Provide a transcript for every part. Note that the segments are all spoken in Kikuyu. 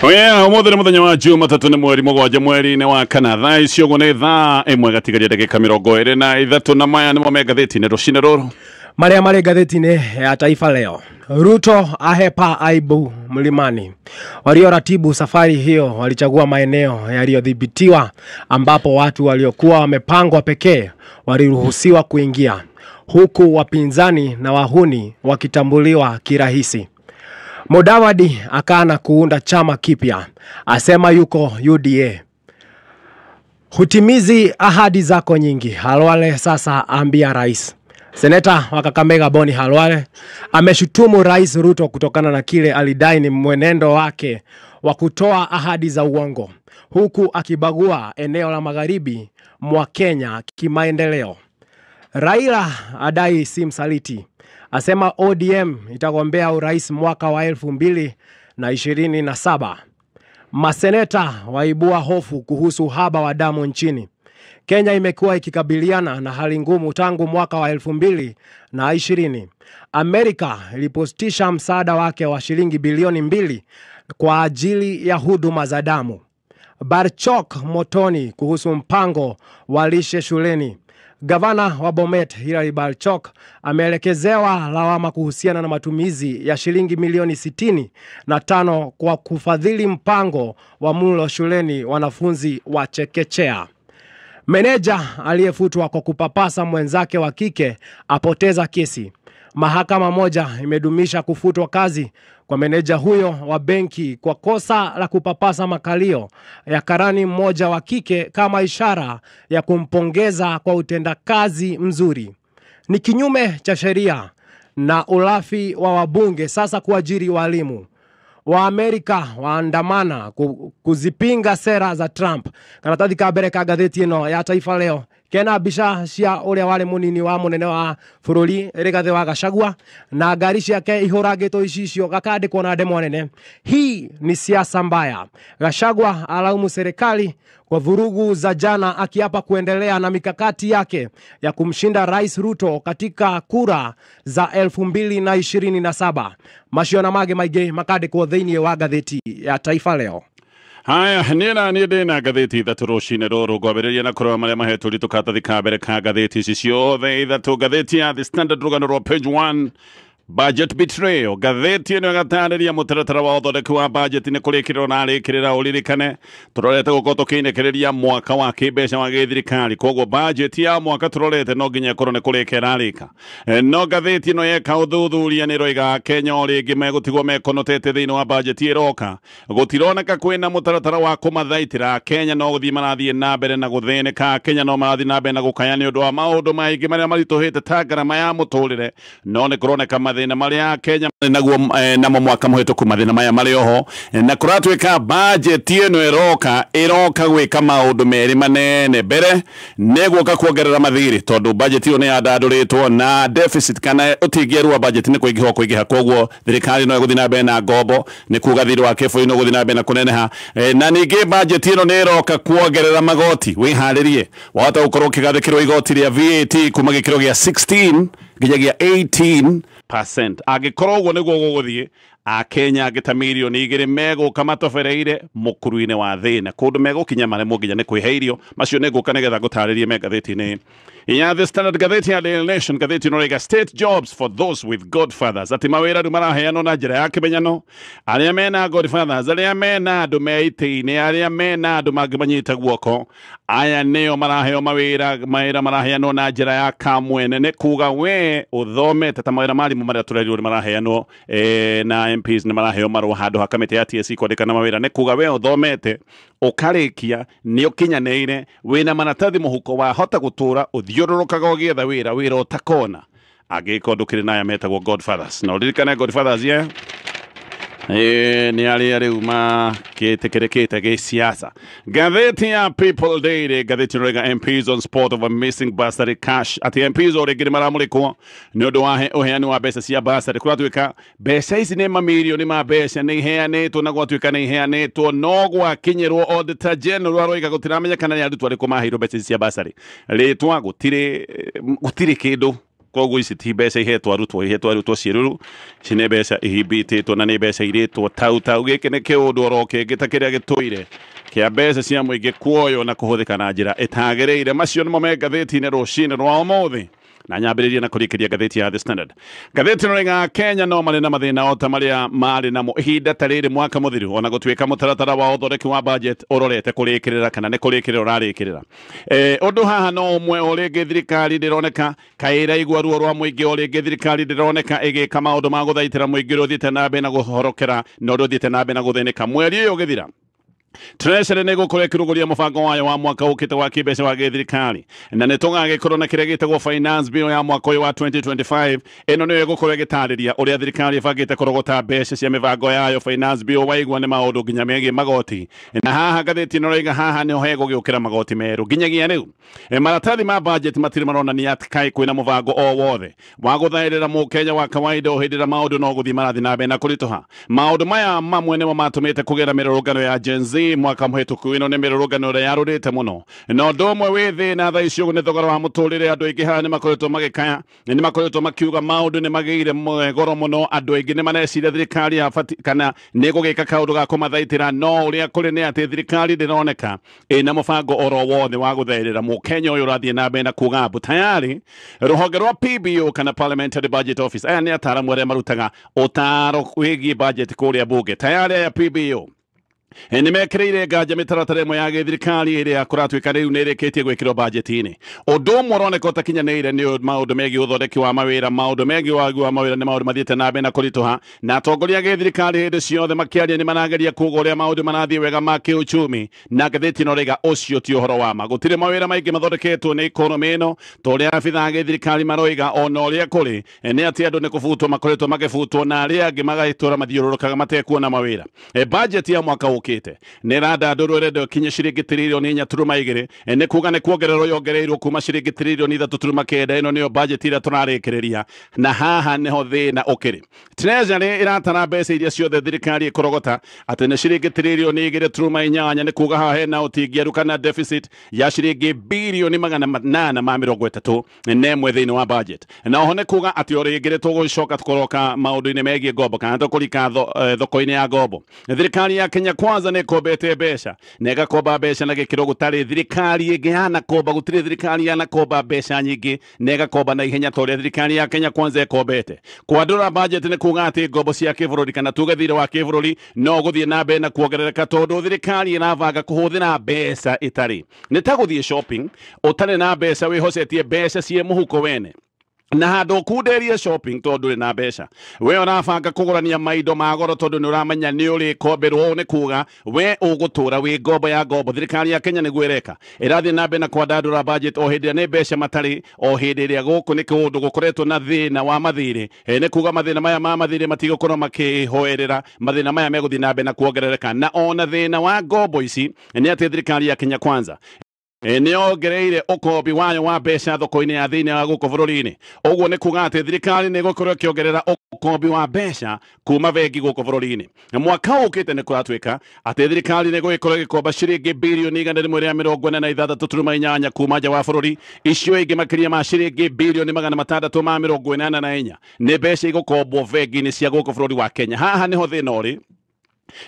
Oya, ũmũthĩ nĩ mũthenya wa Jumatatũ, nĩ mweri 7 mweri-inĩ wa 4, thaa ici ũguo nĩ thaa 1 gatigaria ndagĩka 23, na maya nĩmo me ngathĩti-inĩ rũcinĩ rũrũ. Marĩa marĩ ngathĩti-inĩ ya Taifa Leo. Ruto ahepa aibu mlimani. Walioratibu safari hiyo walichagua maeneo yaliyodhibitiwa ambapo watu waliokuwa wamepangwa pekee waliruhusiwa kuingia, huku wapinzani na wahuni wakitambuliwa kirahisi. Mudavadi akana kuunda chama kipya, asema yuko UDA. Hutimizi ahadi zako nyingi, Khalwale sasa ambia rais. Seneta wa Kakamega Boni Khalwale ameshutumu Rais Ruto kutokana na kile alidai ni mwenendo wake wa kutoa ahadi za uongo, huku akibagua eneo la magharibi mwa Kenya kimaendeleo. Raila adai si msaliti, asema ODM itagombea urais mwaka wa 2027. Maseneta waibua hofu kuhusu uhaba wa damu nchini. Kenya imekuwa ikikabiliana na hali ngumu tangu mwaka wa 2020. Amerika ilipositisha msaada wake wa shilingi bilioni 2 kwa ajili ya huduma za damu. Barchok motoni kuhusu mpango wa lishe shuleni. Gavana wa Bomet Hilary Barchok ameelekezewa lawama kuhusiana na matumizi ya shilingi milioni 65 kwa kufadhili mpango wa mlo shuleni wanafunzi wa chekechea. Meneja aliyefutwa kwa kupapasa mwenzake wa kike apoteza kesi. Mahakama moja imedumisha kufutwa kazi kwa meneja huyo wa benki kwa kosa la kupapasa makalio ya karani mmoja wa kike kama ishara ya kumpongeza kwa utendakazi mzuri. Ni kinyume cha sheria na ulafi wa wabunge sasa kuajiri walimu. Wa Amerika waandamana kuzipinga sera za Trump. Karatathi ka mbere ka ngathĩti ĩno ya Taifa Leo kena mbica cia ũrĩa warĩ mũnini wa mũnene wa bũrũri Rigathĩ wa Gachagua na ngari ciake ihũrangĩtwo icicio gakandĩkwo na ndemwa nene. Hii ni siasa mbaya. Gachagua alaumu serikali kwa vurugu za jana, akiapa kuendelea na mikakati yake ya kumshinda Rais Ruto katika kura za 2027. Macio na mangĩ maingĩ makandĩkwo thĩinĩ wa ngathĩti ya Taifa Leo. Haya, niĩ na ndĩna ngathĩti ithatũ rũcinĩ rũrũ, ngwambĩrĩria na kũrora marĩa mahetwo ritũ karatathi ka mbere ka ngathĩti ici ciothe ithatũ. Ngathĩti ya The Standard, rũgano rwa page 1, Budget betrayal. Ngathĩti ĩno ĩgatarĩria mũtaratara wa ũthondeki wa budget nĩ kũrĩkĩrĩrwo na arĩkĩrĩra. Ũririkane tũrorete gũkorwo tũkĩinĩkĩrĩria mwaka wa kĩmbeca wa gĩthirikari, koguo budget ya mwaka tũrorete no nginya ĩkorwo nĩ kũrĩka ĩrarĩka. No ngathĩti ĩno yeka ũthuthuria nĩ ĩroiga Kenya o rĩngĩ megũtigwo mekonotete thĩinĩ wa budget ĩroka. Gũtironeka kwĩna mũtaratara wa kũmathaitĩra. Kenya no gũthiĩ marathiĩ na mbere na gũthĩnĩka. Kenya no marathiĩ na mbere na gũkaya nĩ ũndũ wa maũndũ maingĩ marĩa maritũhĩte ta ngarama ya mũtũrĩre, no nĩ kũroneka mathĩna marĩa Kenya naguo namo mwaka mũhĩtũku mathĩna maya marĩ oho, na kũratuĩka budget ĩno ĩroka gwĩka maũndũ merĩ manene. Mbere nĩ gũka kuongerera mathirĩ, tondũ budget ĩyo nĩ yandandũrĩtwo na deficit kana ũtingĩeru wa budget nĩ kũingĩha kũingĩha, koguo thirikari no ĩgũthiĩ na mbere na ngombo, nĩ kuga thirĩ wa kĩbũrũri no ũgũthiĩ na mbere na kũneneha. Na ningĩ budget ĩno nĩ ĩroka kuongerera magoti. Wĩharĩrie wahota gũkorwo ũkĩgathĩkĩrwo igoti rĩa VAT kuma gĩkĩro gĩa 16 nginyagia 18%. Angĩkorwo ũguo nĩguo gũgũthiĩ, Akenya angĩ ta mirioni 2 megũka matobereire mũkuru-inĩ wa thĩna, kũndũ megũkinya maremwo nginya nĩ kwĩhe irio. Macio nĩ ngũka nĩgetha ngũtarĩrie me ngathĩti-inĩ ya The Standard. Ngathĩti ya Daily Nation, ngathĩti ĩno ĩroiga state jobs for those with godfathers, atĩ mawĩra rĩu maraheanwo na njĩra ya kĩmenyano. Arĩa mena godfathers, arĩa mena andũ me itĩ-inĩ, arĩa mena andũ mangĩmanyita guoko, aya nĩo maraheo mawĩra. Mawĩra maraheanwo na njĩra ya kamwene, nĩ kuga we ũthomete ta mawĩra ma arimũ marĩa tũrerirwo nĩ maraheanwo, na MPs nĩ maraheo marũa handũ ha kamĩtĩ ya TSC kwandĩkana mawĩra. Nĩ kuga we ũthomete ũkarĩkia nĩ ũkinyanĩire, wĩna maratathi mũhuko, wahota gũtũra ũthiũrũrũkaga ũgĩetha wĩra, wĩra ũtakona angĩkorwo ndũkĩrĩ na aya metagwo godfathers. Na ũririkane godfathers ye nĩ arĩa rĩu makĩtĩkĩrĩkĩte gĩsiasa. Ngathĩti ya People Daily, ngathĩti ĩroiga MPs on spot over missing bursary cash, atĩ MPs o rĩngĩ nĩ maramũrĩkwo nĩ ũndũ wa ũheani wa mbeca cia bursary. Kũratuĩka mbeca ici nĩ mamirioni ma mbeca nĩ iheanĩtwo, na gwatuĩka nĩ iheanĩtwo no gwakinyĩrwo Auditor General aroiga gũtiramenyekana nĩ arutwo arĩkũ maheirwo mbeca ici cia bursary. Rĩtwa gũtirĩ kĩndũ. Koguo ici ti mbeca ihetwo arutwo, ihetwo arutwo ciĩruru, ici nĩ mbeca ihimbĩtĩtwo na nĩ mbeca irĩtwo tau tau. Gĩkĩ nĩ kĩũndũ oro kĩngĩ ta kĩrĩa gĩtũire kĩa mbeca cia mũingĩ kuoywo na kũhũthĩka na njĩra ĩtagĩrĩire. Macio nĩmo me ngathĩti-inĩ rũcinĩ rwa ũmũthĩ, na nyambĩrĩrie na kũrĩkĩria ngathĩti ya The Standard. Ngathĩti ĩno ĩrauga Kenya no marĩ na mathĩna o ta marĩa marĩ namo ihinda ta rĩrĩ mwaka mũthiru, ona gũtuĩka mũtaratara wa ũthondeki wa budget ũrorete kũrĩkĩrĩra kana nĩ kũrĩkĩrĩra ũrarĩkĩrĩra. Ũndũ haha no ũmwe, o rĩngĩ thirikari ndĩroneka kaĩ ĩraigua ruo rwa mũingĩ, o rĩngĩ thirikari ndĩroneka ĩgĩka maũndũ ma gũthaitĩra mũingĩ ũrĩa ũthiĩte na mbere na kũhorokera na ũrĩa ũthiĩte na mbere na gũthĩnĩka. Mweri ũyũ ũgĩthira, Treasury nĩ ĩgũkorwo ĩkĩrugũria mũbango wayo wa mwaka ũkĩte wa kĩmbeca wa gĩthirikari, na nĩ tũgagĩkorwo na kĩrĩa gĩtagwo finance bill ya mwaka ũyũ wa 2025. Ĩno nĩyo ĩgũkorwo ĩgĩtarĩria ũrĩa thirikari ĩbangĩte kũrogota mbeca cia mĩbango yayo. Finance bill waigua nĩ maũndũ nginya megiĩ magoti, na haha ngathĩti ĩno ĩroiga haha nĩho hegũgĩũkĩra magoti merũ. Nginyagia rĩu maratathi ma budget matirĩ maronania atĩ kaĩ kwĩna mũbango o wothe wa gũthaĩrĩra mũkenya wa kawaida, o hĩndĩ ĩrĩa maũndũ no gũthiĩ marathiĩ na mbere na kũritũha. Maũndũ maya mamwe nĩmo matũmĩte kũgĩe na mĩrũrũngano ya Gen Z mwaka mũhĩtũku. Ĩno nĩ mĩrũrũngano ĩrĩa yarũrĩte mũno, na ũndũ ũmwe wĩ thĩna thaa ici ũguo nĩ thogora wa mũtũrĩre. Andũ aingĩ haha nĩ makoretwo magĩkaya, nĩ makoretwo makiuga maũndũ nĩ magĩire goro mũno. Andũ aingĩ nĩ mareciria thirikari yabati kana nĩ gũgĩka kaũndũ ga kũmathaitĩra, no ũrĩa kũrĩ nĩ atĩ thirikari ndĩroneka ĩna mũbango oro wothe wa gũthaĩrĩra mũkenya ũyũ ũrathiĩ na mbere na kuga mbu. Tayari rũhonge rwa PBO kana Parliamentary Budget Office, aya nĩ ataaramu arĩa marutaga ũtaaro wĩgiĩ budget kũrĩa bunge, tayari aya PBO nĩ mekĩrĩire nganja mĩtaratara ĩmwe ya gĩthirikari ĩrĩa kũratuĩka rĩu nĩ ĩrĩkĩtie gwĩkĩrwo bajeti-inĩ. Ũndũ ũmwe ũroneka ũtakinyanĩire nĩ maũndũ megiĩ ũthondeki wa mawĩra. Maũndũ megiĩ wagi wa mawĩra nĩ maũndũ mathiĩte na mbere na kũritũha, na atongoria a gĩthirikari hĩndĩ ciothe makĩaria nĩ marageria kuga ũrĩa maũndũ marathiĩ wega ma kĩũchumi, na ngathĩti ĩno ĩrauga ũcio ti ũhoro wa ma. Gũtirĩ mawĩra maingĩ mathondeketwo nĩ ikonomĩ ĩno ta ũrĩa abithaa a gĩthirikari maroiga. Ona ũrĩa kũrĩ nĩ atĩ andũ nĩ kũbutwo makoretwo magĩbutwo, na arĩa angĩ magagĩtũra mathiũrũrũkaga matekuona mawĩra. Budget ya mwaka ũkĩte nĩ ĩrandandũrwo ĩrenda ĩkinye ciringi 4.2 tiririoni, nĩ kuga nĩ kuongererwo yongereirwo kuma ciringi 3.39 tiririoni. Ĩno nĩyo budget ĩrĩa tũrarĩkĩrĩria, na haha nĩho thĩna ũkĩrĩ. Treasury ĩratara mbeca iria ciothe thirikari ĩkũrogota atĩ nĩ ciringi 2.8 tiririoni, nĩ kuga haha hena ũtingiaru kana deficit ya ciringi 831 birioni thĩinĩ wa budget. Na oho nĩ kuga atĩ o rĩngĩ nĩ tũgũcoka kũroka maũndũ-inĩ megiĩ ngombo kana tũkũrika thoko-inĩ ya ngombo. Thirikari ya Kenya Kwanza nĩ ĩkombete mbeca na ĩgakomba mbeca na gĩkĩro gũtarĩ thirikari ĩngĩ yanakomba. Gũtirĩ thirikari yanakomba mbeca nyingĩ na ĩgakomba na ihenya ta ũrĩa thirikari ya Kenya Kwanza ĩkombete. Kwandũra budget nĩ kuga atĩ ngombo cia kĩbũrũri kana tuge thirĩ wa kĩbũrũri no gũthiĩ na mbere na kuongerereka, tondũ thirikari ĩrabanga kũhũthĩra mbeca ĩtarĩ. Nĩ ta gũthiĩ shopping ũtarĩ na mbeca, wĩhocetie mbeca ciĩ mũhuko wene, na handũ ũkunderie shopping tondũ ndũrĩ na mbeca, we ũrabanga kũgũrania maindo ma goro tondũ nĩ ũramenya nĩ ũrĩkomberwo. Ũũ nĩ kuga we ũgũtũra wĩ ngombo ya ngombo. Thirikari ya Kenya nĩguo ĩreka, ĩrathiĩ na mbere na kwandandũra budget o hĩndĩ ĩrĩa nĩ mbeca matarĩ, o hĩndĩ ĩrĩa gũkũ nĩ kũndũ gũkoretwo na thĩna wa mathirĩ. Nĩ kuga mathĩna maya ma mathirĩ matigũkorwo makĩhoerera, mathĩna maya megũthiĩ na mbere na kuongerereka. Na ona thĩna wa ngombo ici nĩ atĩ thirikari ya Kenya Kwanza nĩ yongereire ũkombi wayo wa mbeca thoko-inĩ ya thĩinĩ wa gũkũ bũrũri-inĩ. Ũguo nĩ kuga atĩ thirikari nĩ ĩgũkorwo ĩkĩongerera ũkombi wa mbeca kuma bengi gũkũ bũrũri-inĩ. Mwaka ũkĩte nĩ kũratuĩka atĩ thirikari nĩ ĩgũgĩkorwo ĩgĩkomba ciringi 146.8 birioni kuma nja wa bũrũri. Icio ingĩ makĩria ma ciringi 684 birioni nĩ mbeca igũkombwo bengi-inĩ cia gũkũ bũrũri wa Kenya. Haha nĩho thĩna ũrĩ,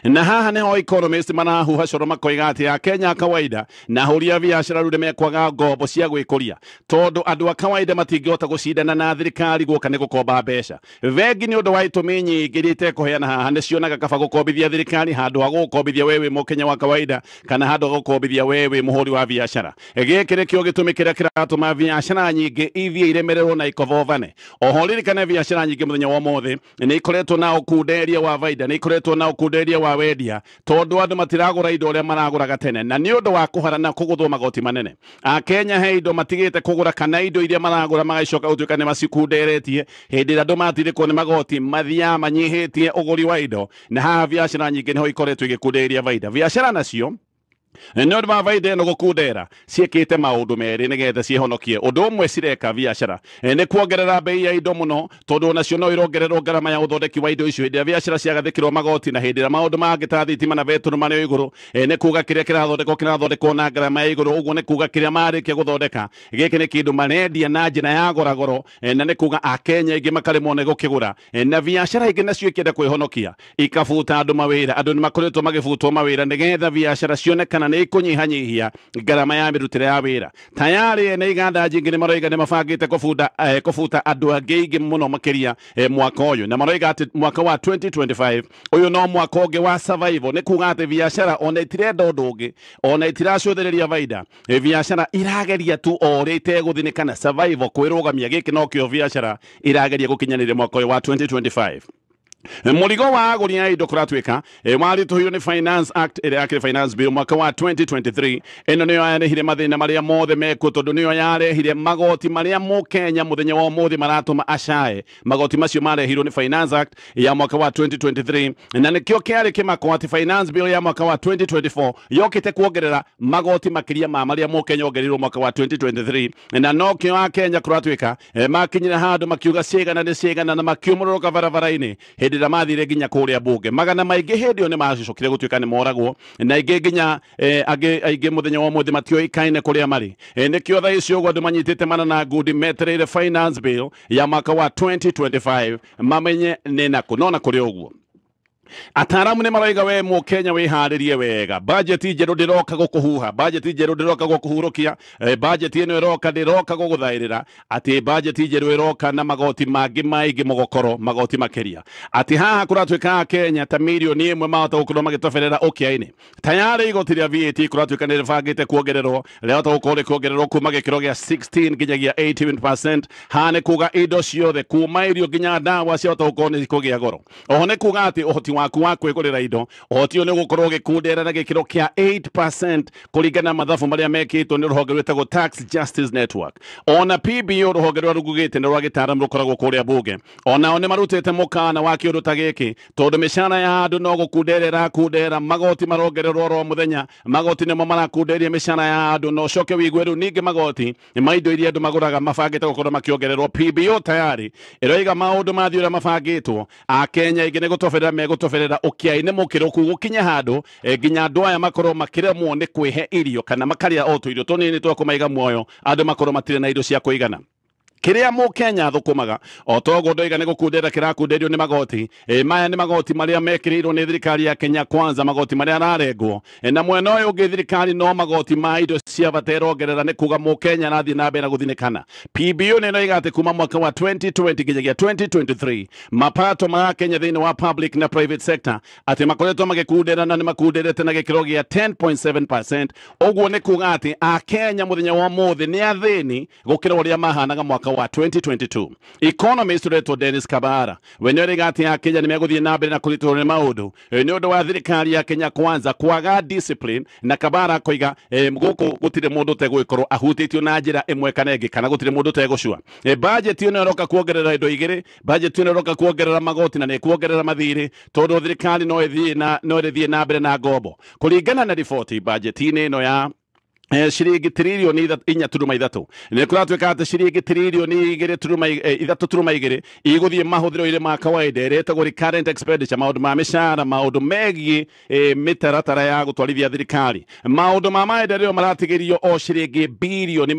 na haha nĩho economist marahuha coro makoiga atĩ Akenya a kawaida na ahũri a biacara rĩu nĩmekwaga ngombo cia gwĩkũria, tondũ andũ a kawaida matingĩhota gũcindana na thirikari guoka nĩ gũkomba mbeca bengi nĩ ũndũ wa itũmi nyingĩ iria itekũheana haha. Nĩ cionaga kaba gũkombithia thirikari handũ ha gũkombithia we wĩ mũkenya wa kawaida kana handũ ha gũkombithia we wĩ mũhũri wa biacara. Gĩkĩ nĩkĩo gĩtũmi kĩrĩa kĩratũma biacara nyingĩ ithiĩ iremererwo na ikovovane. Oho ririkane biacara nyingĩ mũthenya wa ũmũthĩ nĩ ikoretwo na ũkunderia wa baida, nĩ ikoretwo na ũkunderia wa wendia, tondũ andũ matiragũra indo ũrĩa maragũraga tene, na nĩ ũndũ wa kũharana kũgũthwo magoti manene. Akenya he indo matigĩte kũgũra kana indo iria maragũra magacoka gũtuĩka nĩ macikunderetie. Hĩndĩ ĩrĩa andũ matirĩkwo nĩ magoti, mathiaga manyihĩtie ũgũri wa indo, na haha biacara nyingĩ nĩho ikoretwo igĩkunderia baida. Biacara nacio Nĩ ũndũ wa baida ĩno gũkundera ciĩkĩte maũndũ merĩ nĩgetha ciĩhonokie. Ũndũ ũmwe cireka biacara nĩ kuongerera bei ya indo mũno, tondũ onacio no irongererwo ngarama ya ũthondeki wa indo icio hĩndĩ ĩrĩa biacara ciagathĩkĩrwo magoti, na hĩndĩ ĩrĩa maũndũ mangĩ ta thitima na betũrũ marĩ igũrũ. Nĩ kuga kĩrĩa kĩrathondekwo kĩrathondekwo na ngarama ya igũrũ. Ũguo nĩ kuga kĩrĩa marĩkia gũthondeka gĩkĩ nĩ kĩndũ marendia na njĩra ya goragoro, na nĩ kuga akenya aingĩ makaremwo nĩ gũkĩgũra. Na biacara ingĩ nacio ikĩenda kwĩhonokia ikabuta andũ mawĩra. Andũ nĩ makoretwo magĩbutwo mawĩra nĩgetha biacara cionekana nĩ ikũnyihanyihia ngarama ya mĩrutĩre ya wĩra. Tayarĩ ene iganda nyingĩ nĩ maroiga nĩ mabangĩte kũbuta andũ angĩ aingĩ mũno makĩria mwaka ũyũ, na maroiga atĩ mwaka wa 2025 ũyũ no mwaka ũngĩ wa survival. Nĩ kuga atĩ biacara ona itirenda ũndũ ũngĩ, ona itiracũthĩrĩria baida, biacara irageria tu o ũrĩa itegũthinĩkana, survival, kwĩrũgamia. Gĩkĩ nokĩo biacara irageria gũkinyanĩria mwaka ũyũ wa 2025. Mũrigo wa agũri a indo kũratuĩka waritũhio nĩ Finance Act ĩrĩa yakĩrĩ Finance Bill mwaka wa 2023. Ĩno nĩyo yarehire mathĩna marĩa mothe mekuo, tondũ nĩyo yarehire magoti marĩa mũkenya mũthenya wa ũmũthĩ maratũma acae. Magoti macio marehirwo nĩ Finance Act ya mwaka wa 2023, na nĩkĩo kĩarĩ kĩmako atĩ Finance Bill ya mwaka wa 2024 yokĩte kuongerera magoti makĩria ma marĩa mũkenya ongereirwo mwaka wa 2023. Na nokĩo akenya kũratuĩka makinyire handũ makiuga ciĩgana nĩ ciĩgana, na makiumũrũrũka barabara-inĩ hĩndĩ ĩrĩa mathire nginya kũrĩa bunge. Magana maingĩ hĩndĩ ĩyo nĩ macokire gũtuĩka nĩ moragwo, na aingĩ nginya angĩ aingĩ mũthenya wa ũmũthĩ matioĩkaine kũrĩa marĩ. Nĩkĩo thaa ici ũguo andũ manyitĩte mana na ngundi metereire Finance Bill ya mwaka wa 2025 mamenye nĩ nakũ. No na kũrĩ ũguo, ataaramu nĩ maroiga we mũkenya wĩharĩrie wega, bajeti njerũ ndĩroka gũkũhuha, bajeti njerũ ndĩroka gũkũhurũkia, bajeti ĩno ĩroka ndĩroka gũgũthaĩrĩra, atĩ bajeti njerũ ĩroka na magoti mangĩ maingĩ mũgokoro, magoti makĩria, atĩ haha kũratuĩka akenya ta mirioni 1 mahota gũkorwo magĩtoberera ũkĩa-inĩ. Tayarĩ igoti rĩa VAT kũratuĩka nĩ rĩbangĩte kuongererwo, rĩahota gũkorwo rĩkĩongererwo kuma gĩkĩro gĩa 16 nginyagia 18%. Haha nĩ kuga indo ciothe kuma irio nginya ndawa ciahota gũkorwo nĩ ikũgĩa goro. Oho nĩ kuga atĩ ũhoti waku wa kwĩgũrĩra indo, ũhoti ũyũ nĩ ũgũkorwo ũgĩkundera na gĩkĩro kĩa 8% kũringana na mathabu marĩa mekĩtwo nĩ rũhonge rwĩtagwo Tax Justice Network. Ona PBO, rũhonge rũrĩa rugugĩte nĩ rwa gĩtaaramu rũkoragwo kũrĩa bunge, onao nĩ marutĩte mũkana wa kĩũndũ ta gĩkĩ, tondũ mĩcara ya andũ no gũkundera ĩrakundera, magoti marongererwo oro mũthenya, magoti nĩmo marakunderia mĩcara ya andũ, na ũcoke wĩigue rĩu ningĩ magoti ma indo iria andũ magũraga mabangĩte gũkorwo makĩongererwo. PBO tayari ĩroiga maũndũ mathiĩ ũrĩa mabangĩtwo, akenya aingĩ nĩ gũtoberera megũtoberera ũkĩa-inĩ mũkĩrũku, gũkinye handũ nginya andũ aya makorwo makĩremwo nĩ kwĩhe irio kana makarĩa o tũirio tũnini twa kũmaiga muoyo, andũ makorwo matirĩ na irio cia kũigana. Kĩrĩa mũkenya thũkũmaga o toguo ndoiga nĩ gũkundera kĩrakunderio nĩ magoti. Maya nĩ magoti marĩa mekĩrĩirwo nĩ thirikari ya Kenya Kwanza, magoti marĩa ararengwo. Na mwena ũyũ ũngĩ thirikari no magoti ma indo cia bata ĩrongerera, nĩ kuga mũkenya arathiĩ na mbere na gũthinĩkana. PBO nĩ ĩroiga atĩ kuma mwaka wa 2020 nginyagia 2023 mapato ma Kenya thĩinĩ wa public na private sector atĩ makoretwo magĩkundera na nĩ makunderete na gĩkĩro gĩa 10.7%. Ũguo nĩ kuga atĩ akenya mũthenya wa ũmũthĩ nĩ athĩni gũkĩra ũrĩa mahanaga mwaka wa 2022. Economist ũretwo Dennis Kabara we nĩ oiga atĩ akenya nĩ megũthiĩ na mbere na kũritũhwo nĩ maũndũ nĩ ũndũ wa thirikari ya Kenya Kwanza kwaga discipline. Na Kabara akoiga gũkũ gũtirĩ mũndũ ũtegũgĩkorwo ahutĩtio na njĩra ĩmwe kana ĩngĩ, kana gũtirĩ mũndũ ũtegũcua. Budget ĩno ĩroka kuongerera indo igĩrĩ, budget ĩno ĩroka kuongerera magoti na nĩ kuongerera mathirĩ, tondũ thirikari no ĩthiĩ na no ĩrĩthiĩ na mbere na ngombo. Kũringana na riboti, budget-inĩ ĩno ya ciringi 4.3 trillioni nĩ kũratuĩka atĩ ciringi 2.3 trillioni igũthiĩ mahũthĩro-inĩ ma kawaida ĩrĩa ĩtagwo recurrent expenditure, maũndũ ma mĩcara, maũndũ megiĩ mĩtaratara ya gũtwarithia thirikari. Maũndũ ma maendeleo maratigĩrio o ciringi 676 billioni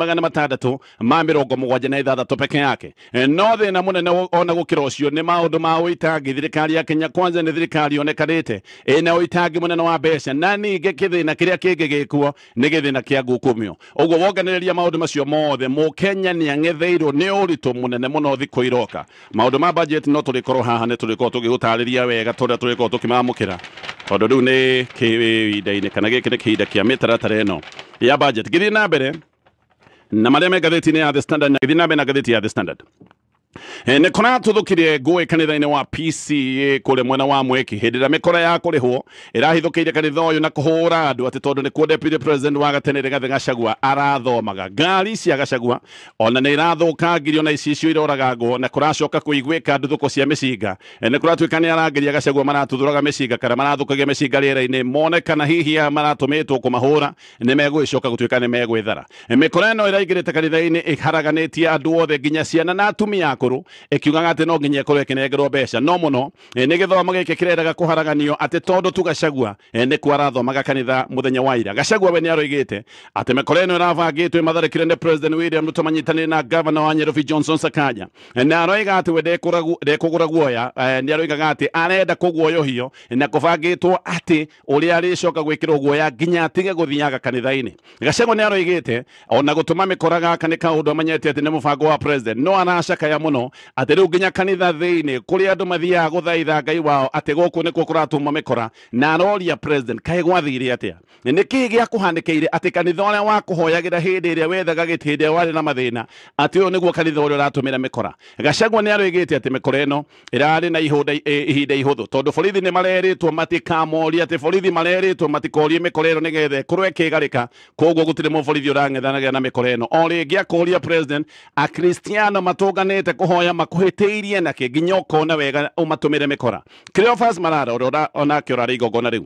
peke yake. No thĩna mũnene ona gũkĩra ũcio nĩ maũndũ ma ũitangi. Thirikari ya Kenya Kwanza nĩ thirikari yonekanĩte ĩna ũitangi mũnene wa mbeca, na ningĩ kĩthĩna kĩrĩa kĩngĩ gĩkuo nĩ gĩthĩna kĩa ngukumio. Ũguo wonganĩrĩria maũndũ macio mothe, mũkenya nĩ ang'etheirwo nĩ ũritũ mũnene mũno thikũ iroka. Maũndũ ma budget no tũrĩkorwo haha, nĩ tũrĩkorwo tũgĩgũtarĩria wega tũrĩa tũrĩkorwo tũkĩmamũkĩra, tondũ rĩu nĩ kĩhinda-inĩ kana gĩkĩ nĩ kĩhinda kĩa mĩtaratara ĩno ya budget. Ngĩthiĩ na mbere na marĩa me ngathĩti-inĩ ya The Standard, na ngĩthiĩ na mbere na ngathĩti ya The Standard. Nĩ kũratuthũkire ngũĩ kanitha-inĩ wa PCA kũrĩa mwena wa Mweki hĩndĩ ĩrĩa mĩkora ya kũrĩhwo ĩrahithũkĩire kanitha ũyũ na kũhũra andũ atĩ tondũ nĩkuo Deputy President wa gatene Rigathĩ Gachagua arathomaga. Ngari cia Gachagua ona nĩ irathũkangirio na icicio iroragangwo na kũracoka kũiguĩka nduthũko cia mĩcinga. Nĩ kũratuĩka nĩ arangĩria Gachagua maratuthũraga mĩcinga kana marathũkagia mĩcinga rĩera-inĩ mone kana hihi aya maratũmĩtwo kũmahũra nĩ megũgĩcoka gũtuĩka nĩ megwĩthara. Mĩkora ĩno ĩraingĩrĩte kanitha-inĩ ĩharaganĩtie andũ othe nginya ciana na atumia akũrũ ĩkiugaga atĩ no nginya ĩkorwo ĩkĩnengerwo mbeca no mũno nĩ gĩthomo gĩkĩ kĩrendaga kũharaganio atĩ tondũ tu Gachagua nĩkuo arathomaga kanitha mũthenya wa ira. Gachagua we nĩ aroigĩte atĩ mĩkora ĩno ĩrabangĩtwo ĩmatharĩkĩre nĩ President William Ruto manyitanĩire na Governor wa Nairobi Johnson Sakaja, na aroiga atĩ we ndekũgũra guoya. Nĩ aroigaga atĩ arenda kũguoyohio na kũbangĩtwo atĩ ũrĩa arĩcoka gwĩkĩrwo guoya nginya atige gũthiaga kanitha-inĩ. Gachagua nĩ aroigĩte ona gũtũma mĩkora gaka nĩ kaũndũ amenyete atĩ nĩ mũbango wa president, no aracakaya mũno atĩ rĩu nginya kanitha thĩinĩ kũrĩa andũ mathiaga gũthaitha Ngai wao atĩ gũkũ nĩkuo kũratũmwo mĩkora, na aroria president kaĩ gwathire atĩa, nĩ kĩĩ gĩakũhanĩkĩire atĩ kanitha ũrĩa wakũhoyagĩra hĩndĩ ĩrĩa wethaga gĩtĩ hĩndĩ ĩrĩa warĩ na mathĩna atĩ ũyũ nĩguo kanitha ũrĩa ũratũmĩra mĩkora. Gachagua nĩ aroigĩte atĩ mĩkora ĩno ĩrarĩ na ihinda ihũthũ tondũ borithi nĩ marerĩtwo matikamorie, atĩ borithi marerĩtwo matikorie mĩkora ĩno nĩgetha ĩkorwo ĩkĩgarĩka, koguo gũtirĩ mũborithi ũrang'ethanagĩra na mĩkora ĩno. O rĩngĩ akũria president akristiano matũnganĩte kũhoya makuhĩtĩirie nakĩ nginya ũkona wega ũmatũmĩre mĩkora. Cleophas Malala ũrĩa onake ũrarĩ igongona rĩu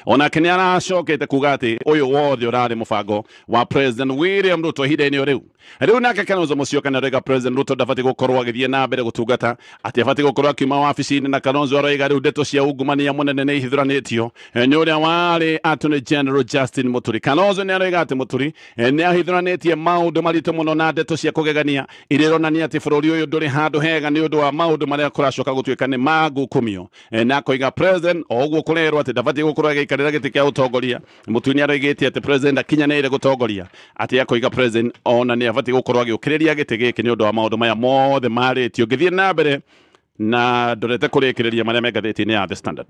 onake nĩ aracokete kuga atĩ ũyũ wothe ũrarĩ mũbango wa President William Ruto ihinda-inĩ o rĩu. Rĩu nake Kalonzo Musyoka nĩ aroiga President Ruto ndabatiĩ gũkorwo agĩthiĩ na mbere gũtungata, atĩ abatiĩ gũkorwo akiuma wabici-inĩ, na Kalonzo aroiga rĩu ndeto cia ungumania mũnene nĩ ihithũranĩtio nĩ ũrĩa warĩ Attorney General Justin Muturi. Kalonzo nĩ aroiga atĩ Muturi nĩ ahithũranĩtie maũndũ maritũ mũno na ndeto cia kũgegania iria ironania atĩ bũrũri ũyũ ndũrĩ handũ hega nĩ ũndũ wa maũndũ marĩa kũracoka gũtuĩka nĩ mangukumio, na akoiga president o ũguo kũrerwo atĩ ndabatiĩ gũkorwo agĩikarĩra gĩtĩ kĩa ũtongoria. Muturi nĩ aroigĩte atĩ president akinyanĩire gũtongoria, atĩ akoiga president ona nĩ abatiĩ gũkorwo agĩũkĩrĩria gĩtĩ gĩkĩ nĩ ũndũ wa maũndũ maya mothe marĩtio. Ngĩthiĩ na mbere na ndorete kũrĩkĩrĩria marĩa me ngathĩti-inĩ ya The Standard.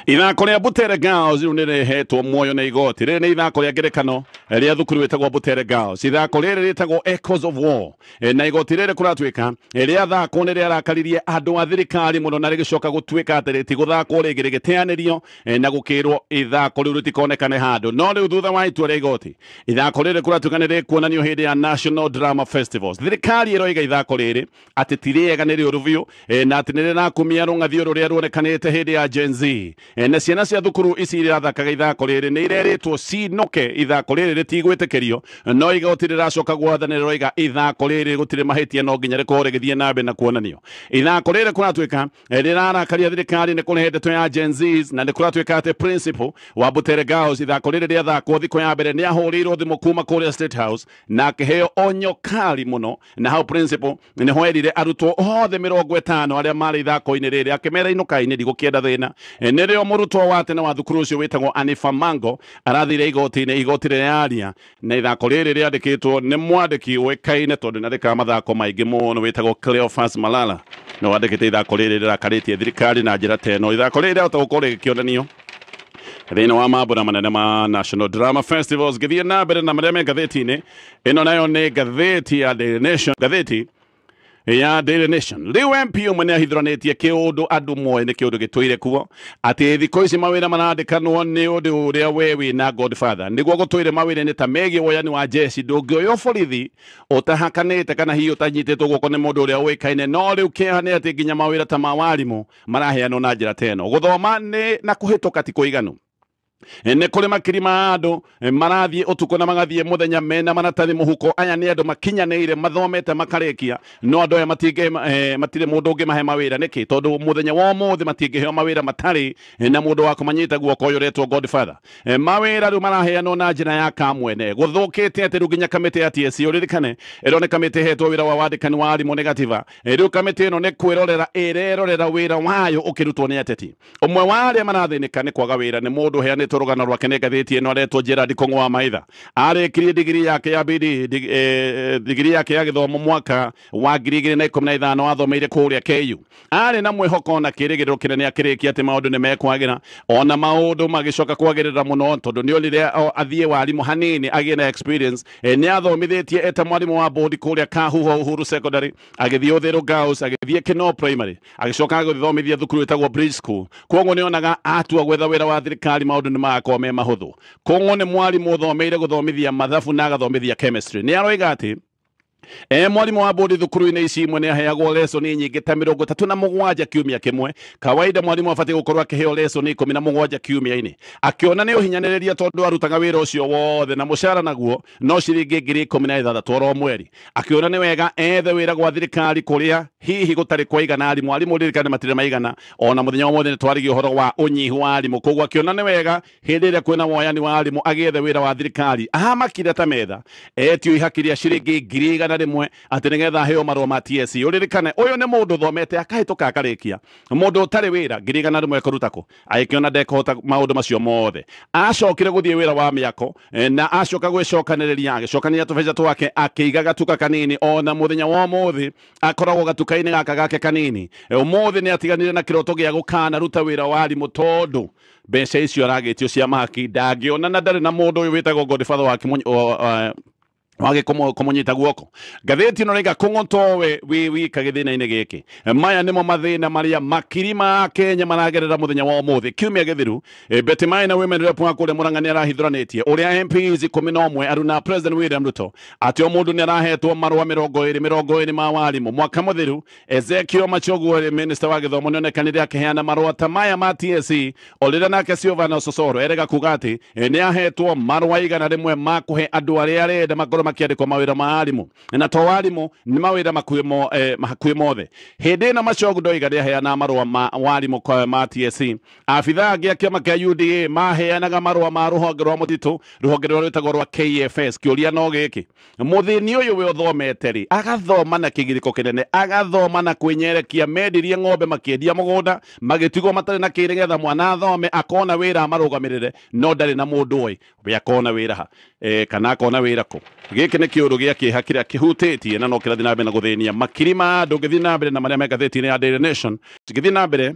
Ithako rĩa Butere Girls rĩu nĩ rĩhetwo muoyo nĩ igoti. Rĩrĩ nĩ ithako rĩa ngerekano rĩa thukuru ĩtagwo Butere Girls. Ithako rĩrĩ rĩtagwo Echoes of War, na igoti rĩrĩ kũratuĩka rĩathakwo nĩ rĩarakaririe andũ a thirikari mũno na rĩgĩcoka gũtuĩka atĩ rĩtigũthakwo rĩngĩ, rĩgĩteanĩrio na gũkĩrwo ithako rĩu rĩtikonekane handũ. No rĩu thutha wa itua rĩa igoti, ithako rĩrĩ kũratuĩka nĩ rĩkuonanio hĩndĩ ya National Drama Festivals. Thirikari ĩroiga ithako rĩrĩ atĩ ti rĩega, nĩ rĩũru biũ, na atĩ nĩ rĩrakumia rũng'athio rũrĩa ruonekanĩte hĩndĩ ya Gen Z. Na ciana cia thukuru ici irathakaga ithako rĩrĩ nĩ irerĩtwo cinũke, ithako rĩrĩ rĩtigwĩtĩkĩrio, no igoti rĩracoka gwathana rĩroiga ithako rĩrĩ gũtirĩ mahĩtia, no nginya rĩkorwo rĩgĩthiĩ na mbere na kuonanio. Ithako rĩrĩ kũratuĩka rĩrarakaria thirikari nĩ kũrehe ndeto ya Gen Z, na nĩ kũratuĩka atĩ principal wa Butere Girls ithako rĩrĩ rĩathakwo thikũ ya mbere nĩ ahũrĩirwo thimũ kuma kũrĩa State House na akĩheo onyo kali mũno, na hau principal nĩho erire arutwo othe 50 arĩa marĩ ithako-inĩ rĩrĩ akĩmera inũkai-inĩ ndigũkĩenda thĩna. Nĩrĩo mũrutwo wa tene wa thukuru ũcio wĩtagwo Anifa Mango arathire igoti-inĩ, igoti rĩraria na ithako rĩrĩ rĩandĩkĩtwo nĩ mwandĩki ũĩkaine tondũ nĩ andĩkaga mathako maingĩ mũno wĩtagwo Cleophas Malala, no wandĩkĩte ithako rĩrĩ rĩrakarĩtie thirikari na njĩra ta ĩno. Ithako rĩrĩ rĩahota gũkorwo rĩgĩkĩonanio thĩinĩ wa mambura manene ma National Drama Festivals. Ngĩthiĩ na mbere na marĩa me ngathĩti-inĩ ĩno, nayo nĩ ngathĩti ya Daily Nation. Ngathĩti ya Daily Nation. Rĩu MP ũmwe nĩ ahithũranĩtie kĩũndũ andũ moĩ nĩ kĩũndũ gĩtũire kuo atĩ thikũ ici mawĩra marandĩkanwo nĩ ũndũ ũrĩa we wĩna Godfather nĩguo gũtũire mawĩra-inĩ ta megiĩ woyani wa jeshi. Ndũngĩoywo borithi ũtahakanĩte kana hihi ũtanyitĩtwo guoko nĩ mũndũ ũrĩa ũĩkaine, no rĩu kĩeha nĩ atĩ nginya mawĩra ta ma warimũ maraheanwo na njĩra ta ĩno. Gũthoma nĩ na kũhĩtũka ti kũiganu. Nĩ kũrĩ makiri ma andũ marathiĩ ũtukũ na magathiĩ mũthenya mena maratathi mũhuko. Aya nĩ andũ makinyanĩire mathomete makarĩkia, no andũ aya matirĩ mũndũ ũngĩmahe mawĩra. Nĩkĩ? Tondũ mũthenya wa ũmũthĩ matingĩheo mawĩra matarĩ na mũndũ wa kũmanyita guoko ũyũ ũretwo Godfather. Mawĩra rĩu maraheanwo na njĩra ya kamwene. Gũthũkĩte atĩ rĩu nginya kamĩtĩ ya TSC ũririkane ĩro nĩ kamĩtĩ ĩhetwo wĩra wa wandĩkani wa arimũ nĩ gatiba. Rĩu kamĩtĩ ĩno nĩ kwĩrorera ĩrerorera wĩra wayo ũkĩrutwo nĩ ateti. Ũmwe wa arĩa marathĩnĩka nĩ kwaga wĩra nĩ mũndũ ũheanĩtwo ũheanĩtwo rũgano rwake nĩ ngathĩti ĩno aretwo Gerard Kong'o wa Maitha. Arĩkirie digiri yake ya BD, digiri yake ya gĩthomo mwaka wa 2015, athomeire kũrĩa KU. Arĩ na mwĩhoko na kĩrĩgĩrĩro kĩnene akĩrĩkia atĩ maũndũ nĩ mekwagĩra, ona maũndũ magĩcoka kwagĩrĩra mũno tondũ nĩ onire athiĩ warimũ hanini agĩe na experience. Nĩ athomithĩtie eta mwarimũ wa bodi kũrĩa Kahuho Uhuru Secondary, agĩthiĩ Uthiru Girls, agĩthiĩ Kinoo Primary, agĩcoka agĩthomithia thukuru ĩtagwo Bridge School. Koguo nĩ onaga atua gwetha wĩra wa thirikari maũndũ nĩ magakorwo me mahũthũ. Koguo nĩ mwarimũ ũthomeire gũthomithia mathabu na agathomithia chemistry. Nĩ aroiga atĩ mwarimũ wa bodi thukuru-inĩ ici imwe nĩ aheagwo lesoni nyingĩ ta 37 kiumia kĩmwe. Kawaida mwarimũ abatiĩ gũkorwo akĩheo lesoni 17 kiumia-inĩ. Akĩona nĩ ũhinyanĩrĩria tondũ arutaga wĩra ũcio wothe na mũcara naguo no ciringi 16,000 oro mweri. Akĩona nĩ wega ethe wĩra gwa thirikari kũrĩa hihi gũtarĩ kwaigana arimũ. Arimũ ririkane matirĩ maigana, ona mũthenya wa ũmũthĩ nĩ twarigia ũhoro wa ũnyihu wa arimũ. Koguo akĩona nĩ wega hĩndĩ ĩrĩa kwĩna woyani wa arimũ agĩethe wĩra wa thirikari. Ahamakire ta metha etio ihaki rĩa ciringi 100,000 atĩ nĩgetha aheo marũa ma TSC. Ũririkane ũyũ nĩ mũndũ ũthomete akahĩtũka akarĩkia, mũndũ ũtarĩ wĩra 100,000 ekũruta kũ? Agĩkĩona ndekũhota maũndũ macio mothe. Acokire gũthiĩ wĩra wa mĩako na acoka gwĩcokanĩrĩria, agĩcokanĩria tũbeca twake akĩiga gatuka kanini. Ona mũthenya wa ũmũthĩ akoragwo gatuka-inĩ gaka gake kanini. Ũmũthĩ nĩ atiganire na kĩroto gĩa gũkanaruta wĩra wa arimũ tondũ mbeca icio aragĩtio cia mahaki ndangĩona, na ndarĩ na mũndũ ũyũ wĩtagwo Godfather wa wage kũmũnyita guoko. Ngathĩti ĩno rĩga Kong'o towe wĩ wika gĩthĩna-inĩ gĩkĩ. Maya nĩmo mathĩna marĩa makiri ma Kenya maragerera mũthenya wa ũmũthĩ. Kiumia gĩthiru Betty Maina Women Rep wa kũrĩa Murang'a nĩ arahithũranĩtie ũrĩa MPs 11 aruna President William Ruto atĩ o mũndũ nĩ arahetwo marũa 20 ma warimũ. Mwaka mũthiru Ezekiel Machogu minister wa gĩthomo nĩ onekanire akĩheana marũa ta maya ma TSC, o rĩrĩa nake Silvana Ososoro erega kuga atĩ nĩ ahetwo marũa 100 ma kũhe andũ arĩa arenda makorwo makĩandĩkwo mawĩra ma arimũ, na to warimũ nĩ mawĩra makuĩ mothe. Hĩndĩ ĩno Machogu ndoiga nĩaheana marũa ma warimũ kwa ma TSC. Abithaa angĩ a kĩama kĩa UDA maheanaga marũa ma rũhonge rwa mũtitũ, rũhonge rũrĩa rwĩtagwo rwa KFS. Kĩũria no gĩkĩ, mũthĩni ũyũ we ũthomete rĩ, agathoma na kĩgirĩko kĩnene, agathoma na kwĩnyerekia, mendirie ng'ombe makĩendia mũgũnda, magĩtigwo matarĩ na kĩrĩ nĩgetha mwana athome akona wĩra amarũgamĩrĩre, no ndarĩ na mũndũ oĩ we akona wĩra ha, kana akona wĩra kũ. Gĩkĩ nĩ kĩũndũ gĩa kĩeha kĩrĩa kĩhutĩtie na no kĩrathiĩ na mbere na gũthĩnia makiri ma andũ. Ngĩthiĩ na mbere na marĩa me ngathĩti-inĩ ya Daily Nation, ngĩthiĩ na mbere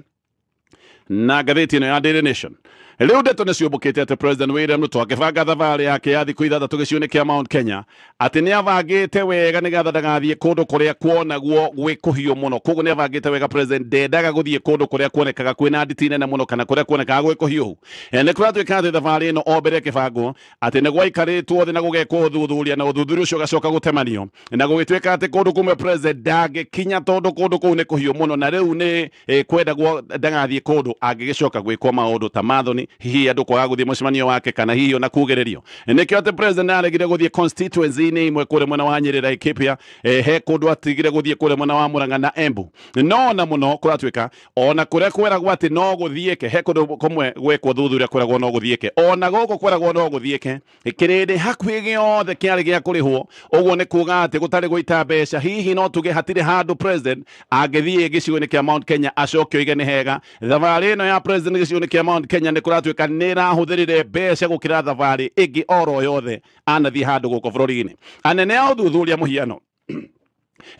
na ngathĩti ĩno ya Daily Nation, rĩu ndeto nĩ ciũmbũkĩte atĩ President William Ruto akĩbanga thabarĩ yake ya thikũ 6 gĩcigo-inĩ kĩa Mount Kenya, atĩ nĩ abangĩte wega nĩgetha ndagathiĩ kũndũ kũrĩa kuonagwo gwĩ kũhiũ mũno. Koguo nĩ abangĩte wega, President ndendaga gũthiĩ kũndũ kũrĩa kuonekaga kwĩna nditi nene mũno kana kũrĩa kuonekaga gwĩ kũhiũhu. Nĩ kũratuĩka atĩ thabarĩ ĩno o mbere ĩkĩbangwo atĩ nĩ gwaikarĩtwo thĩ na gũgekwo ũthuthuria, na ũthuthuria ũcio ũgacoka gũtemanio na gũgĩtuĩka atĩ kũndũ kũmwe President ndangĩkinya tondũ kũndũ kũu nĩ kũhiũ mũno, na rĩu nĩ kwendagwo ndagathiĩ kũndũ angĩgĩcoka gwĩkwo maũndũ ta mathoni, hihi andũ kwaga gũthiĩ mũcemanio wake kana hihi ona kugĩrĩrio. Nĩkĩo atĩ President aregire gũthiĩ constituency-inĩ imwe kũrĩa mwena wa Nyĩrĩ, Laikipia, he kũndũ atigire gũthiĩ kũrĩa mwena wa Murang'a na Embu. No na mũno kũratuĩka ona kũrĩa kweragwo atĩ no gũthiĩke, he kũndũ kũmwe gwekwo thuthuria kweragwo no gũthiĩke, ona gũkũ kweragwo no gũthiĩke, kĩrĩndĩ hakuhĩ gĩothe kĩarĩ gĩa kũrĩhwo. Ũguo nĩ kuga atĩ gũtarĩ gũita mbeca, hihi no tuge hatirĩ handũ President angĩthiĩ gĩcigo-inĩ kĩa Mount Kenya acoke oige nĩ hega. Thabarĩ ĩno ya President gĩcigo-inĩ kĩa Mount Kenya nĩ kũratuĩka nĩ ĩrahũthĩrire mbeca gũkĩra thabarĩ ĩngĩ oro yothe anathiĩ handũ gũkũ bũrũri-inĩ. Anene a ũthuthuria mũhiano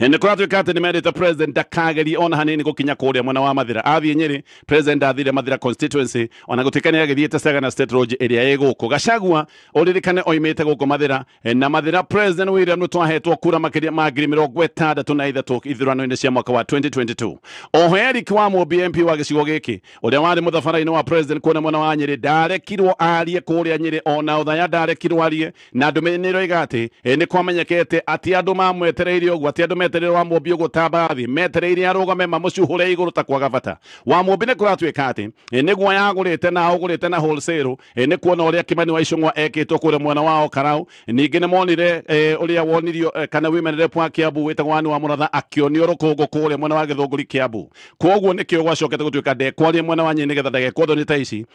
nĩ kũratuĩka atĩ nĩ merĩte President ndakagerie ona hanini gũkinya kũrĩa mwena wa Mathira. Athiĩ Nyĩrĩ, President athire Mathira constituency, ona gũtuĩka nĩ agĩthiĩte Sagana State Lodge ĩrĩa ĩ gũkũ. Gachagua ũririkane oimĩte gũkũ Mathira, na Mathira President William Ruto ahetwo kura makĩria ma 63,000 ithurano-inĩ cia mwaka wa 2022. Oho Eric Wamũmbi MP wa gĩcigo gĩkĩ ũrĩa warĩ mũthabara-inĩ wa President kuona mwena wa Nyĩrĩ ndarekirwo arie kũrĩa Nyĩrĩ, ona Othaya ndarekirwo arie, na ndũmĩrĩri nĩ ĩroiga atĩ nĩ kwamenyekete atĩ andũ mamwetereire ũguo, atĩ andũ metereire Wamũmbi ũguo ta mbathi, metereire arũgame mamũcuhũre igũrũ ta kwaga bata. Wamũmbi nĩ kũratuĩka atĩ nĩguo yagũrĩte na ũgũrĩte na wholesale, nĩ kuona ũrĩa Kimani wa Ichung'wa ekĩtwo kũrĩa mwena wa Okarau. Ningĩ nĩ monire ũrĩa wonirio kana women rep wa Kiambu wĩtagwo Anne wa Mũratha akĩonio rũkũngũ kũrĩa mwena wa Gĩthũngũri Kiambu. Koguo nĩkĩo gwacokete gũtuĩka ndekwaria mwena wa Nyĩrĩ nĩgetha ndagekwo thoni ta ici.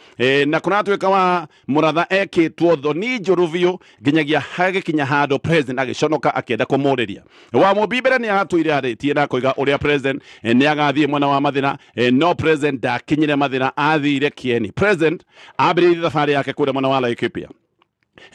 Na kũratuĩka wa Mũratha ekĩtwo thoni njũru biũ nginyagia hagĩkinya handũ President agĩconoka akĩenda kũmũrĩria. Wamũmbi Mbere nĩ aratũire arĩtie na koiga ũrĩa president nĩ agathiĩ mwena wa Mathĩra, no president ndakinyire Mathĩra, athire Kieni. President ambĩrĩirie thabarĩ yake kũrĩa mwena wa Laikipia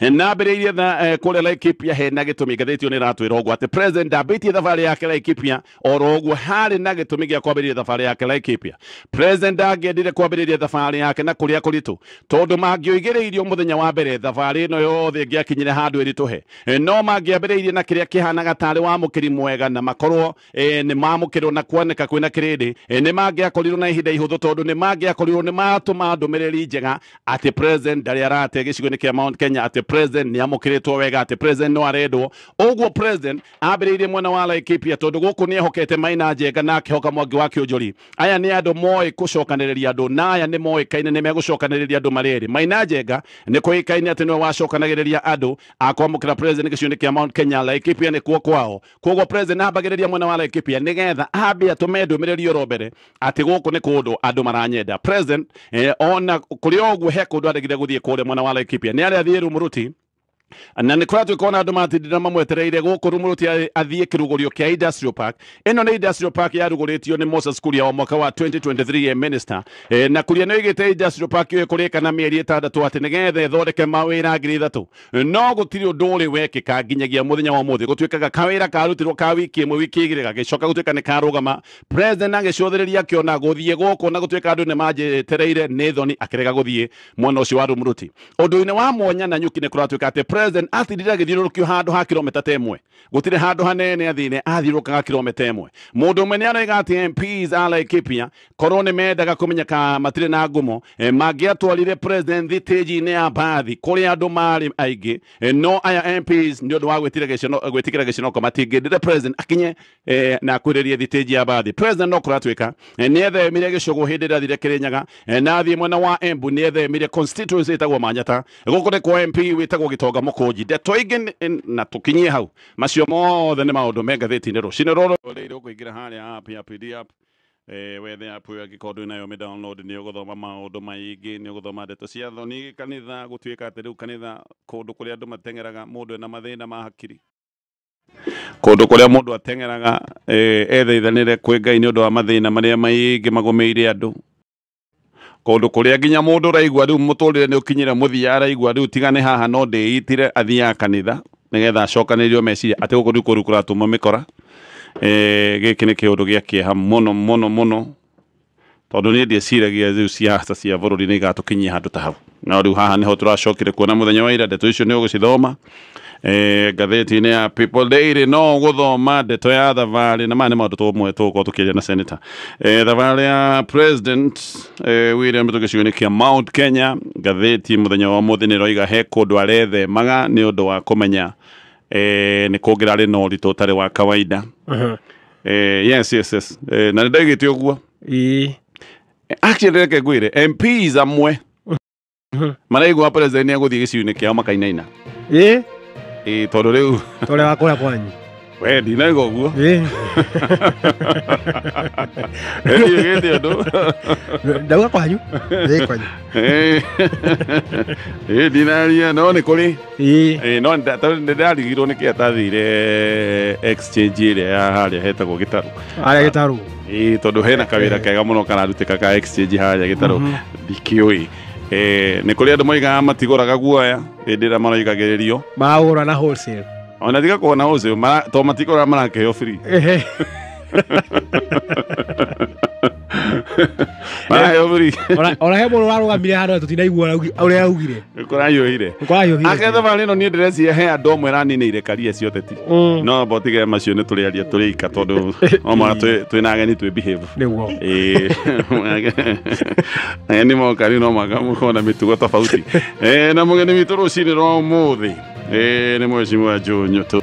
na ambĩrĩirie kũrĩa Laikipia hena gĩtũmi. Ngathĩti ĩyo nĩ ĩratwĩra ũguo atĩ president ndambĩtie thabarĩ yake Laikipia oro ũguo, harĩ na gĩtũmi gĩa kwambĩrĩria thabarĩ yake Laikipia. President ndangĩendire kwambĩrĩria thabarĩ yake na kũrĩa kũritũ, tondũ mangĩoigĩrĩirio mũthenya wa mbere thabarĩ ĩno yothe ĩngĩakinyire handũ ĩritũhe. No mangĩambĩrĩirie na kĩrĩa kĩhanaga tarĩ wamũkĩri mwega na makorwo nĩ mamũkĩrwo na kuoneka kwĩna kĩrĩndĩ, nĩ mangĩakorirwo na ihinda ihũthũ, tondũ nĩ mangĩakorirwo nĩ matũma ndũmĩrĩri njega atĩ president ndarĩ arate gĩcigo-inĩ kĩa Mount Kenya, atĩ president nĩ amũkĩrĩtwo wega, atĩ president no arendwo. Ũguo president ambĩrĩirie mwena wa Laikipia tondũ gũkũ nĩ ehokete Maina Njenga na akĩhoka Mwangi wa Kĩũnjũri. Aya nĩ andũ moĩ gũcokanĩrĩria andũ, na aya nĩ moĩkaine nĩ megũcokanĩrĩria andũ marĩ erĩ. Maina Njenga nĩ kũĩkaine atĩ nĩwe wacokanagĩrĩria andũ a kwamũkĩra president gĩcigo-inĩ kĩa Mount Kenya. Laikipia nĩ kuo kwao. Koguo president ambagĩrĩria mwena wa Laikipia nĩgetha ambe atũme ndũmĩrĩri oro mbere atĩ gũkũ nĩ kũndũ andũ maranyenda. President ona kũrĩ ũguo he kũndũ aregire gũthiĩ kũrĩa mwena wa Laikipia, nĩ arĩa athiĩ Rumuruti, na nĩ kũratuĩka ona andũ matindire mamwetereire gũkũ Rumuruti athiĩ kĩrugũrio kĩa Industrial Park. Ĩno nĩ Industrial Park yarugũrĩtio nĩ Moses Kuria wa mwaka wa 2023 minister, na Kuria nĩ oigĩte Industrial Park ĩyo ĩkũrĩka na mĩeri 6 atĩ nĩgetha ĩthondeke mawĩra 3,000, no gũtirĩ ũndũ ũrĩ wekĩka nginyagia mũthenya wa ũmũthĩ. Gũtuĩkaga kawĩra karutirwo ka wiki ĩmwe, wiki igĩrĩ, gagĩcoka gũtuĩka nĩ karũgama. President agĩcũthĩrĩria akĩona gũthiĩ gũkũ na gũtuĩka andũ nĩ manjetereire nĩ thoni, akĩrega gũthiĩ mwena ũcio wa Rumuruti. Ũndũ-inĩ wa mwanya na nyuki nĩ kũratuĩka atĩ president atindire agĩthiũrũrũkio handũ ha kilomita ta 1, gũtirĩ handũ hanene athire, athiũrũrũkaga kilomita 1. Mũndũ ũmwe nĩ aroiga atĩ MPs a Laikipia korwo nĩ mendaga kũmenya kana matirĩ na ngumo, mangĩatwarire president thitĩji-inĩ ya mbathi kũrĩa andũ marĩ aingĩ, no aya MPs nĩ ũndũ wa gwĩtikĩra gĩconoko matingĩendire president akinye na akwĩrĩrie thitĩji ya mbathi. President no kũratuĩka nĩ ethemire gĩcũgũ hĩndĩ ĩrĩa athire Kĩrĩnyaga, na athiĩ mwena wa Embu nĩ ethemire constituency ĩtagwo Manyata, gũkũ nĩ kwa MP wĩtagwo Gĩtonga Mũkũnji. Ndeto ingĩ na tũkinyie hau, macio mothe nĩ maũndũ me ngathĩti-inĩ rũcinĩ rũrũ. Rĩrĩ ũkũingĩra harĩa app ya PDF, wethe app ĩyo angĩkorwo ndwĩ nayo mĩ download, nĩ ũgũthoma maũndũ maingĩ, nĩ ũgũthoma ndeto cia thoni kanitha, gũtuĩka atĩ rĩu kanitha kũndũ kũrĩa andũ mateng'eraga mũndũ ena mathĩna ma hakiri, kũndũ kũrĩa mũndũ ateng'eraga ethaithanĩre kwĩ Ngai nĩ ũndũ wa mathĩna marĩa maingĩ magũmĩire andũ, kũndũ kũrĩa nginya mũndũ ũraigua rĩu mũtũrĩre nĩ ũkinyire mũthia, araigua rĩu tigane haha no ndĩitire, athiaga kanitha nĩgetha acokanĩrĩrio meciria atĩ gũkũ rĩu kũru kũratũmwo mĩkora. Gĩkĩ nĩ kĩũndũ gĩa kĩeha mũno mũno mũno, tondũ niĩ ndieciragia rĩu siasa cia bũrũri nĩ igatũkinyia handũ ta hau, no rĩu haha nĩho tũracokire kuona mũthenya wa ira. Ndeto icio nĩ ũgũcithoma ngathĩti-inĩ ya People Daily, no ũgũthoma ndeto ya thabarĩ, na maya nĩ maũndũ tũmwe tũgũkorwo tũkĩaria na senator. Thabarĩ ya president William Ruto gĩcigo-inĩ kĩa Mount Kenya, ngathĩti mũthenya wa ũmũthĩ nĩ ĩroiga he kũndũ arethemaga nĩ ũndũ wa kũmenya nĩ kũngĩrarĩ na ũritũ ũtarĩ wa kawaida. Yes yes yes, na nĩ ndaigĩte ũguo. Actually reke ngwĩre, MPs amwe maraigua president nĩ egũthiĩ gĩcigo-inĩ kĩao makainaina. Tondũ rĩu tũrĩa wa kũrĩa kwanyu we ndinaiga ũguo. Ndiugĩte ũndũ. Ndauga kwanyu. Kwanyu. Ndinaria no nĩ kũrĩ. No nĩ ndarigirwo nĩkĩ atathire exchange ĩrĩa ya harĩa hetagwo Gĩtarũ. Harĩa Gĩtarũ. Tondũ hena kawĩra kega mũno kararutĩka ka exchange harĩa Gĩtarũ, ndikĩũĩ. Nĩ kũrĩ andũ moigaga matigũraga guoya hĩndĩ ĩrĩa maroigagĩrĩrio. Maragũra na wholesale. Ona tiga kuona wholesale, to matigũraga, marakĩheo free. Maraheo free. Ona he mũndũ ũrarũgamire handũ tũtinaigua ũrĩa augire. Kũrahiũhire. Kũrahiũhire. Ake thabarĩ ĩno niĩ ndĩreciria he andũ amwe raninĩire karia cia ũteti, no botige macio nĩ tũrĩaria tũrĩ ika, tondũ o mũhaka twĩna ageni twĩ behave. Nĩguo. Ageni moka rĩu no mũhaka mũkorwo na mĩtugo tofauti. Na mũgeni witũ rũcinĩ rwa ũmũthĩ nĩ mheshimiwa Joe Nyutu.